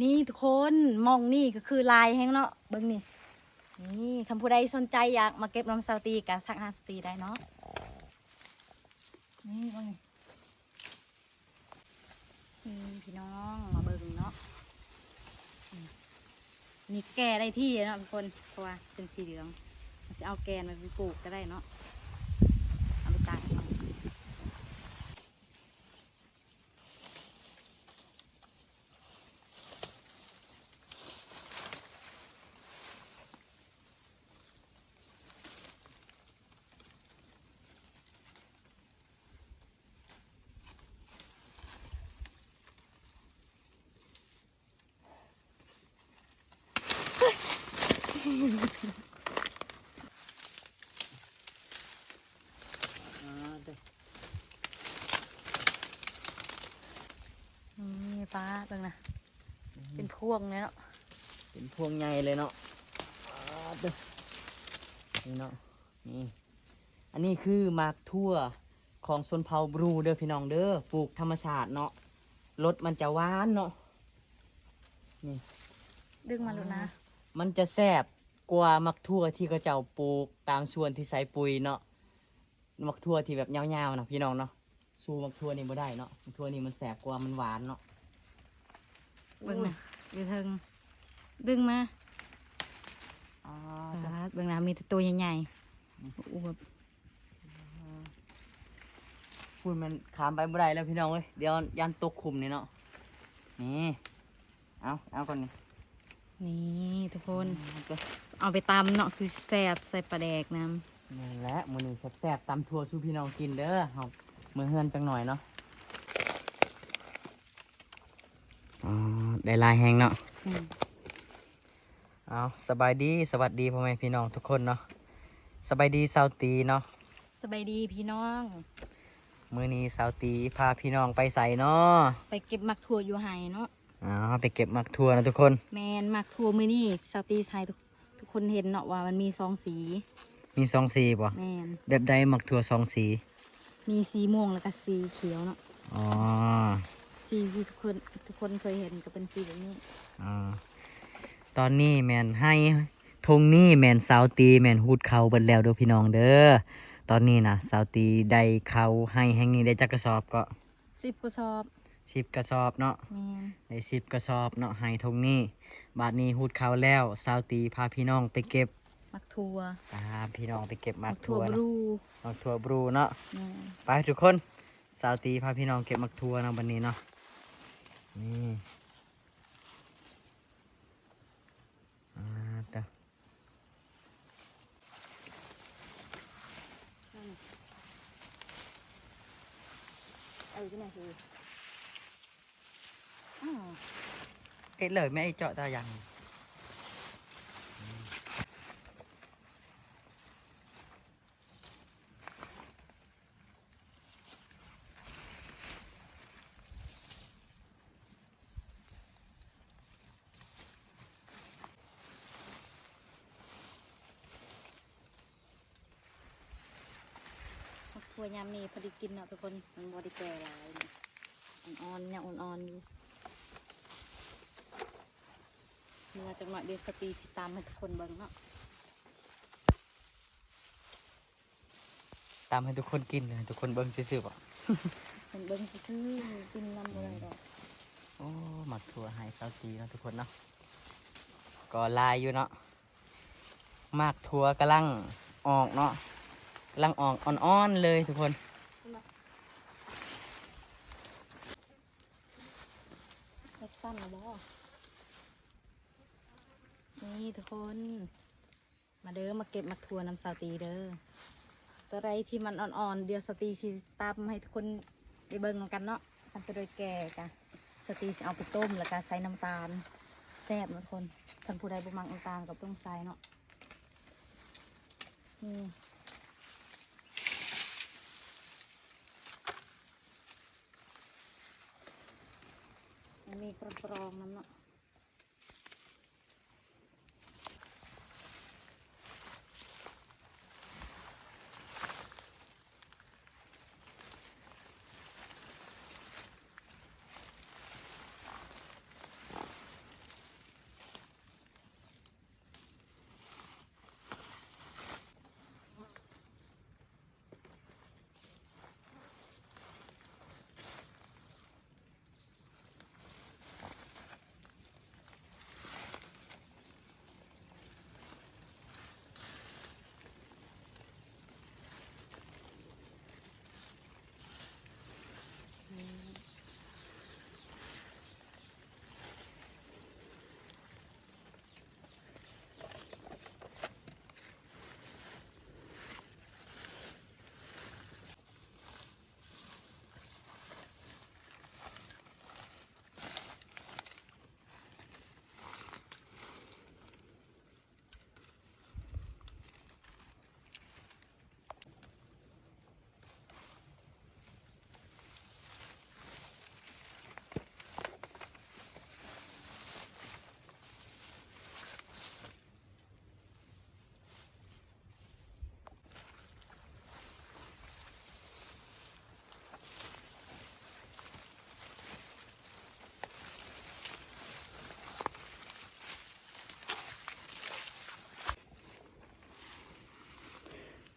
ນີ້ທຸກຄົນ ໝ່ອງນີ້ກໍຄືຫຼາຍແຮງເນາະ ເບິ່ງນີ້. ນີ້ ຄັນຜູ້ໃດສົນໃຈຢາກມາເກັບນຳສາວຕີກໍທັກຫາສາວຕີໄດ້ເນາະ. ນີ້ເບິ່ງນີ້ ນີ້ພີ່ນ້ອງ ມາເບິ່ງເນາະ. ນີ້ແກ່ໄດ້ທີ່ເນາະທຸກຄົນ ເພາະວ່າເປັນສີເຫຼືອງ. ເຮົາຊິເອົາແກ່ນໄປປູກກໍໄດ້ເນາະ ເອົາໄປຕາກເອົາ. ອ່າ ເດີ ນີ້ປ້າເບິ່ງນະ ອືມ ເປັນພວງເລີຍເນາະ ເປັນພວງໃຫຍ່ເລີຍເນາະ. ອ່າ ເດີ ນີ້ເນາະ ນີ້ ອັນນີ້ຄືໝາກຖົ່ວຂອງຊົນເຜົ່າບຣູເດີພີ່ນ້ອງເດີ ປູກທຳມະຊາດເນາະ ລົດມັນຈະຫວານເນາະ. ນີ້ ດຶງມາໂລດນະ ມັນຈະແຊບກວ່າໝາກຖົ່ວທີ່ເຂົາເຈົ້າປູກຕາມສວນທີ່ໃສ່ປຸ໋ຍເນາະ ໝາກຖົ່ວທີ່ແບບຍາວໆນະພີ່ນ້ອງເນາະ. ສູ້ໝາກຖົ່ວນີ້ບໍ່ໄດ້ເນາະ ໝາກຖົ່ວນີ້ມັນແຊບກວ່າ ມັນຫວານເນາະ. ເບິ່ງນະ ຢູ່ເທິງ ດຶງມາ ອໍ ປາດ ເບິ່ງນະ ມີແຕ່ໂຕໃຫຍ່ໆ ອືມ ອວບ. ພຸ້ນແມ່ນຂ້າມໄປບໍ່ໄດ້ແລ້ວພີ່ນ້ອງເອີຍ ດຽວຢ້ານຕົກຂຸມນີ້ເນາະ. ນີ້ ເອົາ ເອົາກ່ອນນີ້ ນີ້ທຸກຄົນ ອືມ ເອົາໄປຕຳເນາະ ຄືແຊບ ໃສ່ປາແດກນຳ. ແມ່ນແຫຼະ ມື້ນີ້ແຊບໆ ຕຳຖົ່ວສູ່ພີ່ນ້ອງກິນເດີ. ເຮົາເມືອເຮືອນຈັກໜ້ອຍເນາະ. ອໍ ໄດ້ຫຼາຍແຮງເນາະ ອືມ. ເອົາ ສະບາຍດີ ສະຫວັດດີພໍ່ແມ່ພີ່ນ້ອງທຸກຄົນເນາະ. ສະບາຍດີສາວຕີເນາະ. ສະບາຍດີພີ່ນ້ອງ. ມື້ນີ້ສາວຕີພາພີ່ນ້ອງໄປໃສເນາະ? ໄປເກັບໝາກຖົ່ວຢູ່ໄຮ່ເນາະ. ອໍ ໄປເກັບໝາກຖົ່ວນະທຸກຄົນ. ແມ່ນ ໝາກຖົ່ວມື້ນີ້ສາວຕີຖ່າຍທຸກ ທຸກຄົນເຫັນເນາະວ່າມັນມີສອງສີ. ມີສອງສີບໍ່? ແມ່ນ. ແບບໃດໝາກຖົ່ວສອງສີ? ມີສີມ່ວງແລ້ວກໍສີຂຽວເນາະ. ອໍ ສີທີ່ທຸກຄົນ ທຸກຄົນເຄີຍເຫັນກໍເປັນສີແບບນີ້. ອໍ ຕອນນີ້ແມ່ນໄຮ່ທົ່ງນີ້ແມ່ນສາວຕີແມ່ນຫູດເຂົ້າເບິດແລ້ວເດີພີ່ນ້ອງເດີ. ຕອນນີ້ນະ ສາວຕີໄດ້ເຂົ້າໄຮ່ແຫ່ງນີ້ໄດ້ຈັກກະສອບເກາະ? ສິບກະສອບ. ສິບກະສອບເນາະ. ແມ່ນ. ໄດ້ສິບກະສອບເນາະ ໄຮ່ທົ່ງນີ້. ບາດນີ້ຫູດເຂົ້າແລ້ວ ສາວຕີພາພີ່ນ້ອງໄປເກັບໝາກຖົ່ວ. ພາພີ່ນ້ອງໄປເກັບໝາກຖົ່ວເນາະ. ໝາກຖົ່ວບຣູເນາະ. ແມ່ນ. ໄປທຸກຄົນ ສາວຕີພາພີ່ນ້ອງເກັບໝາກຖົ່ວເນາະ ບັດນີ້ເນາະ. ນີ້ ອ່າ ຕະ ເອີ ຢູ່ໃນຄື ເຮັດເລີຍແມ່ ເຈາະຕາຢ່າງ. ໝາກຖົ່ວຍາມນີ້ພໍດີກິນເນາະທຸກຄົນ ມັນບໍ່ໄດ້ແກ່ຫຼາຍ ອ່ອນໆ ຍັງອ່ອນໆຢູ່. ເມື່ອຈັກໜ້ອຍດຽວສາວຕີຊິຕຳໃຫ້ທຸກຄົນເບິ່ງເນາະ. ຕຳໃຫ້ທຸກຄົນກິນ ໃຫ້ທຸກຄົນເບິ່ງຊື່ໆບໍ? ເພິ່ນເບິ່ງຊື່ໆ ກິນນຳບໍ່ໄດ້ດອກ. ໂອ້ ໝາກຖົ່ວໄຮ່ສາວຕີເນາະທຸກຄົນເນາະ ກໍຫຼາຍຢູ່ເນາະ. ໝາກຖົ່ວກຳລັງອອກເນາະ ກຳລັງອອກອ່ອນໆເລີຍທຸກຄົນ. ເຮັດຕຳແລ້ວບໍ່? ນີ້ທຸກຄົນ ມາເດີ ມາເກັບໝາກຖົ່ວນຳສາວຕີເດີ. ຕົວໃດທີ່ມັນອ່ອນໆ ດຽວສາວຕີຊິຕຳໃຫ້ທຸກຄົນໄດ້ເບິ່ງນຳກັນເນາະ. ຄັນຕົວໃດແກ່ກະສາວຕີຊິເອົາໄປຕົ້ມ ແລ້ວກະໃສ່ນ້ຳຕານ ແຊບເນາະທຸກຄົນ. ຄັນຜູ້ໃດບໍ່ມັກນ້ຳຕານກໍບໍ່ຕ້ອງໃສ່ເນາະ. ນີ້ ມັນມີກຣອງໆນຳເນາະ. ເ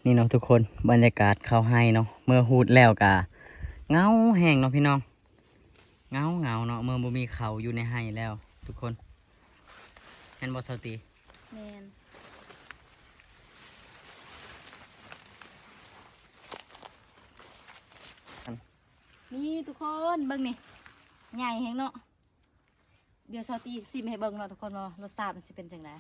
ນີ້ເນາະທຸກຄົນ ບັນຍາກາດເຂົ້າໄຮ່ເນາະ ເມື່ອຮູດແລ້ວກະເຫງົາແຮງເນາະພີ່ນ້ອງ ເຫງົາໆເນາະ ເມື່ອບໍ່ມີເຂົ້າຢູ່ໃນໄຮ່ແລ້ວທຸກຄົນ ແມ່ນບໍ່ສາວຕີ? ແມ່ນ ນີ້ທຸກຄົນເບິ່ງນີ້ ໃຫຍ່ແຮງເນາະ ດຽວສາວຕີຊິມໃຫ້ເບິ່ງເນາະທຸກຄົນ ວ່າລົດຊາດມັນຊິເປັນຈັ່ງໃດ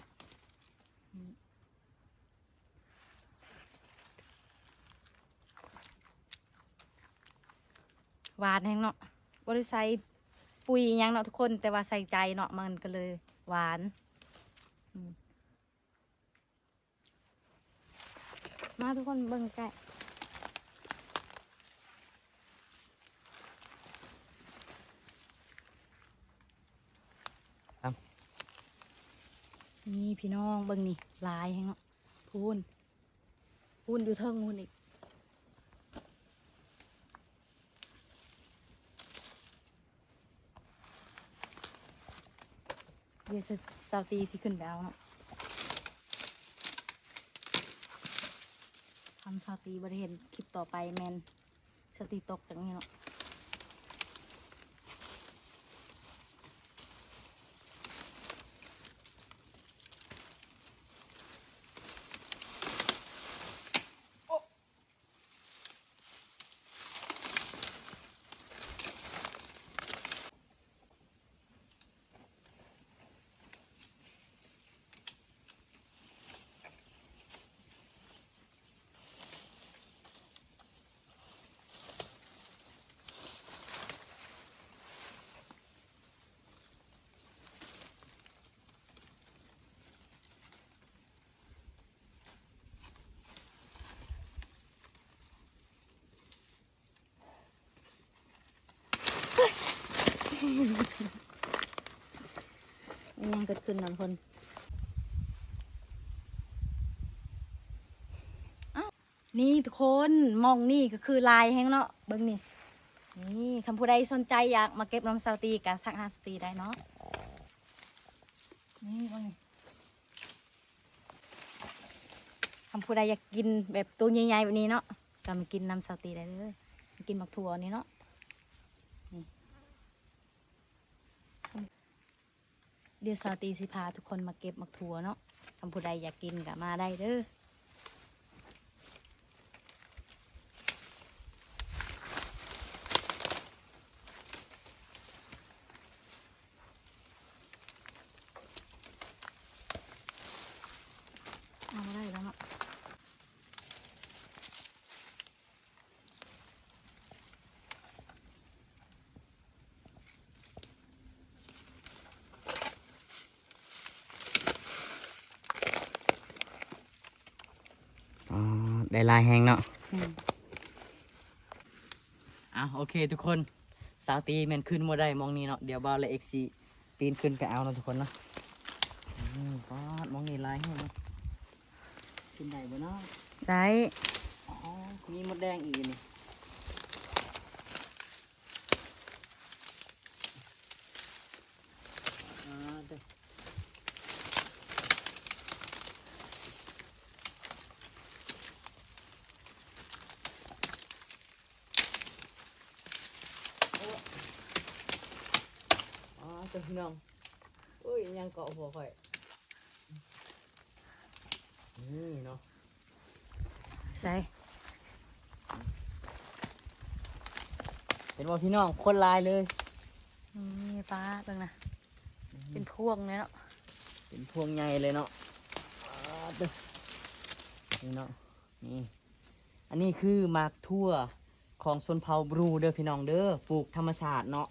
ຫວານແຮງເນາະ ບໍ່ໄດ້ໃສ່ປຸ໋ຍອີ່ຫຍັງເນາະທຸກຄົນ ແຕ່ວ່າໃສ່ໃຈເນາະ ມັນກໍເລີຍຫວານ ອືມ ມາທຸກຄົນເບິ່ງໃກ້ ນີ້ພີ່ນ້ອງເບິ່ງນີ້ ຫຼາຍແຮງເນາະ ພຸ້ນ ພຸ້ນຢູ່ເທິງພຸ້ນອີກ. ດຽວສາວຕີຊິຂຶ້ນໄປເອົາເນາະ ຄັນສາວຕີບໍ່ໄດ້ເຫັນຄລິບຕໍ່ໄປແມ່ນສາວຕີຕົກຈັ່ງນີ້ເນາະ. ມີຫຍັງເກີດຂຶ້ນນຳເພິ່ນ? ອ້າວ ນີ້ທຸກຄົນ ໝ່ອງນີ້ກໍຄືຫຼາຍແຮງເນາະ ເບິ່ງນີ້ ນີ້ ຄັນຜູ້ໃດສົນໃຈຢາກມາເກັບນຳສາວຕີກໍທັກຫາສາວຕີໄດ້ເນາະ ນີ້ເບິ່ງນີ້ ຄັນຜູ້ໃດຢາກກິນແບບໂຕໃຫຍ່ໆແບບນີ້ເນາະ ກໍມາກິນນຳສາວຕີໄດ້ເດີ ມາກິນໝາກຖົ່ວນີ້ເນາະ ນີ້ ດຽວສາວຕີຊິພາທຸກຄົນມາເກັບໝາກຖົ່ວເນາະ ຄັນຜູ້ໃດຢາກກິນກໍມາໄດ້ເດີ ເອົາບໍ່ໄດ້ແລ້ວເນາະ. ອໍ ໄດ້ຫຼາຍແຮງເນາະ ອືມ ອ່ະ ໂອເຄທຸກຄົນ ສາວຕີແມ່ນຂຶ້ນບໍ່ໄດ້ໝ່ອງນີ້ເນາະ ດຽວບ່າວ ແລະ ເອັກຊິ ປີນຂຶ້ນໄປເອົາເນາະທຸກຄົນເນາະ ອືມ ປາດ ໝ່ອງນີ້ຫຼາຍແຮງເນາະ ຂຶ້ນໄດ້ບໍ່ເນາະ? ໄດ້ ອໍ ມີມົດແດງອີກຢູ່ນີ້ ອ່າ ເດີ ອໍ ເດີພີ່ນ້ອງ ໂອ້ຍ ຫຍັງເກາະຫົວຂ້ອຍ ນີ້ເນາະ ໃສ ເຫັນບໍ່ພີ່ນ້ອງ ຄົນຫຼາຍເລີຍ ນີ້ປາ ເບິ່ງນະ ອືມ ເປັນພວງເລີຍເນາະ ເປັນພວງໃຫຍ່ເລີຍເນາະ ປາດເດີ ນີ້ເນາະ ນີ້ ອັນນີ້ຄືໝາກຖົ່ວຂອງຊົນເຜົ່າບຣູເດີພີ່ນ້ອງເດີ ປູກທຳມະຊາດເນາະ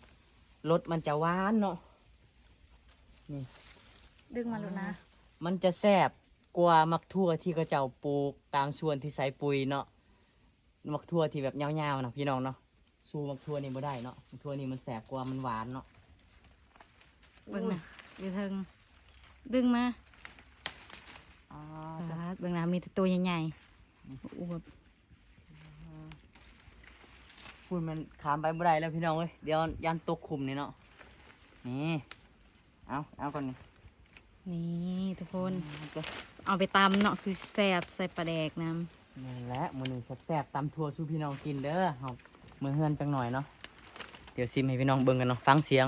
ລົດມັນຈະຫວານເນາະ ນີ້ ດຶງມາໂລດນະ ມັນຈະແຊບກວ່າໝາກຖົ່ວທີ່ເຂົາເຈົ້າປູກຕາມສວນທີ່ໃສ່ປຸ໋ຍເນາະ ໝາກຖົ່ວທີ່ແບບຍາວໆນະພີ່ນ້ອງເນາະ ສູ້ໝາກຖົ່ວນີ້ບໍ່ໄດ້ເນາະ ໝາກຖົ່ວນີ້ມັນແຊບກວ່າ ມັນຫວານເນາະ ເບິ່ງນະ ໂອ້ຍ ຢູ່ເທິງ ດຶງມາ ອ່າ ປາດ ເບິ່ງນະ ມີແຕ່ໂຕໃຫຍ່ໆ ອືມ ອວບ ພຸ້ນແມ່ນຂ້າມໄປບໍ່ໄດ້ແລ້ວພີ່ນ້ອງເອີຍ ດຽວຢ້ານຕົກຂຸມນີ້ເນາະ ນີ້ ເອົາ ເອົາກ່ອນນີ້ ນີ້ທຸກຄົນ ອືມ ເອົາໄປຕຳເນາະ ຄືແຊບ ໃສ່ປາແດກນຳ ນີ້ແຫຼະ ມື້ນີ້ແຊບໆ ຕຳຖົ່ວສູ່ພີ່ນ້ອງກິນເດີ. ເຮົາເມືອເຮືອນຈັກໜ່ອຍເນາະ ດຽວຊິມໃຫ້ພີ່ນ້ອງເບິ່ງກັນເນາະ. ຟັງສຽງ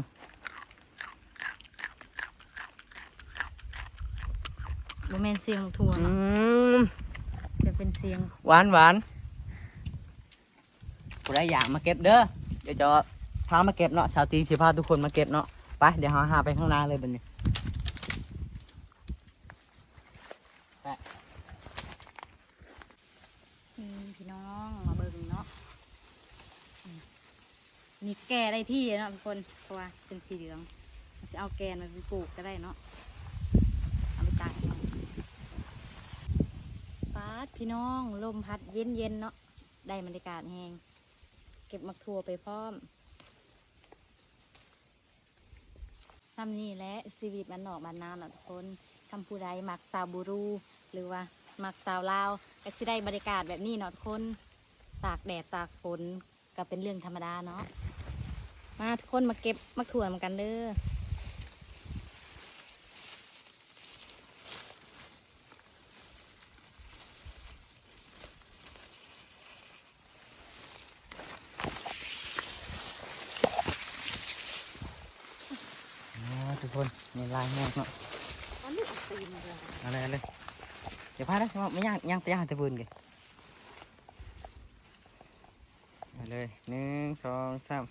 ບໍ່ແມ່ນສຽງຖົ່ວເນາະ ອືມ ຈະເປັນສຽງຫວານໆ. ຜູ້ໃດຢາກມາເກັບເດີ ດຽວຈະພາມາເກັບເນາະ. ສາວຕີຊິພາທຸກຄົນມາເກັບເນາະ. ໄປ ດຽວເຮົາຫາໄປຂ້າງໜ້າເລີຍບັດນີ້. ນີ້ພີ່ນ້ອງ ມາເບິ່ງເນາະ ນີ້ແກ່ໄດ້ທີ່ເນາະທຸກຄົນ ເພາະວ່າເປັນສີເຫຼືອງ. ເຮົາຊິເອົາແກ່ນມັນໄປປູກກໍໄດ້ເນາະ ເອົາໄປຕາກ. ປາດ ພີ່ນ້ອງ ລົມພັດເຢັນໆເນາະ ໄດ້ບັນຍາກາດແຮງ ເກັບໝາກຖົ່ວໄປພ້ອມ. ສ່ຳນີ້ແຫຼະຊີວິດບ້ານນອກບ້ານນາເນາະທຸກຄົນ. ຄັນຜູ້ໃດມັກສາວບູຣູ ຫຼືວ່າມັກສາວລາວ ກໍຊິໄດ້ບັນຍາກາດແບບນີ້ເນາະທຸກຄົນ. ຕາກແດດຕາກຝົນກໍເປັນເລື່ອງທຳມະດາເນາະ. ມາທຸກຄົນ ມາເກັບໝາກຖົ່ວນຳກັນເດີ. ອໍ ທຸກຄົນ ນີ້ຫຼາຍແຮງເນາະ. ເອົາເລີຍ ເອົາເລີຍ ຢ່າພາດເດີ ບໍ່ຍ່າງ ຍ່າງໄປຫາແຕ່ພື້ນເດ້. ເອົາເລີຍ ໜຶ່ງ ສອງ ສາມ.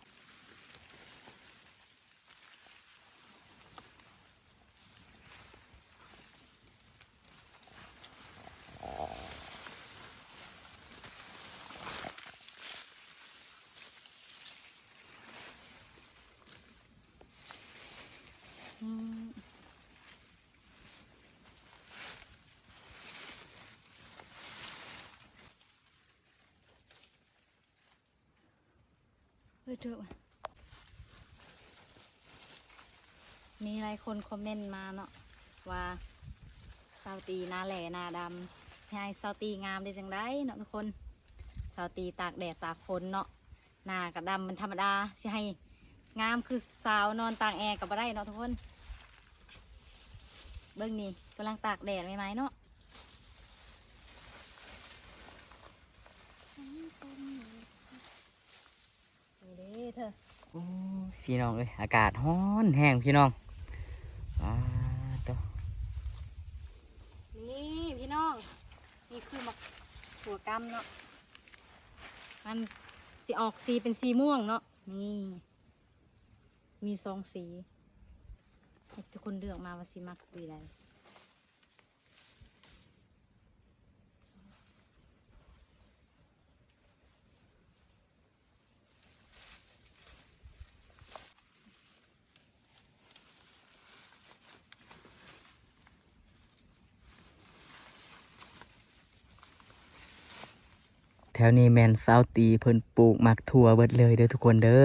ເອີ ເທີ ມີຫຼາຍຄົນຄອມເມັນມາເນາະ ວ່າສາວຕີໜ້າແຫຼໜ້າດຳ ຊິໃຫ້ສາວຕີງາມໄດ້ຈັ່ງໃດເນາະທຸກຄົນ. ສາວຕີຕາກແດດຕາກຝົນເນາະ ໜ້າກໍດຳເປັນທຳມະດາ ຊິໃຫ້ງາມຄືສາວນອນຕາກແອກໍບໍ່ໄດ້ເນາະທຸກຄົນ. ເບິ່ງນີ້ ກຳລັງຕາກແດດໃໝ່ໆເນາະ. ນີ້ເດີເທີ ໂອ້ຍ ພີ່ນ້ອງເອີຍ ອາກາດຮ້ອນແຮງພີ່ນ້ອງ. ປາດໂທ້ ນີ້ພີ່ນ້ອງ ນີ້ຄືໝາກຖົ່ວກຳເນາະ ມັນຊິອອກສີເປັນສີມ່ວງເນາະ. ນີ້ມີສອງສີ ໃຫ້ທຸກຄົນເລືອກມາວ່າຊິມັກສີໃດ. ແຖວນີ້ແມ່ນສາວຕີເພິ່ນປູກໝາກຖົ່ວເບິດເລີຍເດີທຸກຄົນເດີ.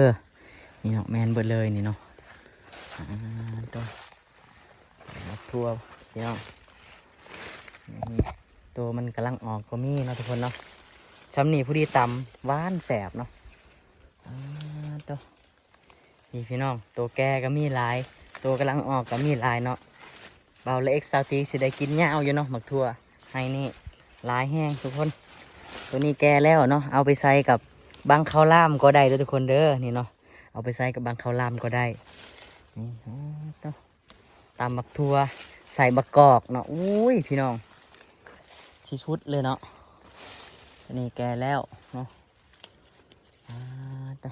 ນີ້ເນາະ ແມ່ນເບິດເລີຍນີ້ເນາະ. ອາ ໂຕ ໝາກຖົ່ວພີ່ນ້ອງ ນີ້ ໂຕມັນກຳລັງອອກກໍມີເນາະທຸກຄົນເນາະ. ຊ່ຳນີ້ພໍດີຕຳ ຫວານແຊບເນາະ. ອາ ໂຕ ນີ້ພີ່ນ້ອງ ໂຕແກ່ກໍມີຫຼາຍ ໂຕກຳລັງອອກກໍມີຫຼາຍເນາະ. ບ່າວລະເອັກ ສາວຕີຊິໄດ້ກິນຍາວຢູ່ເນາະ ໝາກຖົ່ວໄຮ່ນີ້ຫຼາຍແຮງທຸກຄົນ. ໂຕນີ້ແກ່ແລ້ວເນາະ ເອົາໄປໃສ່ກັບບັງເຂົ້າຫຼາມກໍໄດ້ເດີທຸກຄົນເດີ ນີ້ເນາະ ເອົາໄປໃສ່ກັບບັງເຂົ້າຫຼາມກໍໄດ້. ນີ້ ໂອ້ ຕຳໝາກຖົ່ວໃສ່ບັກກອກເນາະ. ໂອ້ຍ ພີ່ນ້ອງ ທີ່ສຸດເລີຍເນາະ. ໂຕນີ້ແກ່ແລ້ວເນາະ. ອາ ໂຕ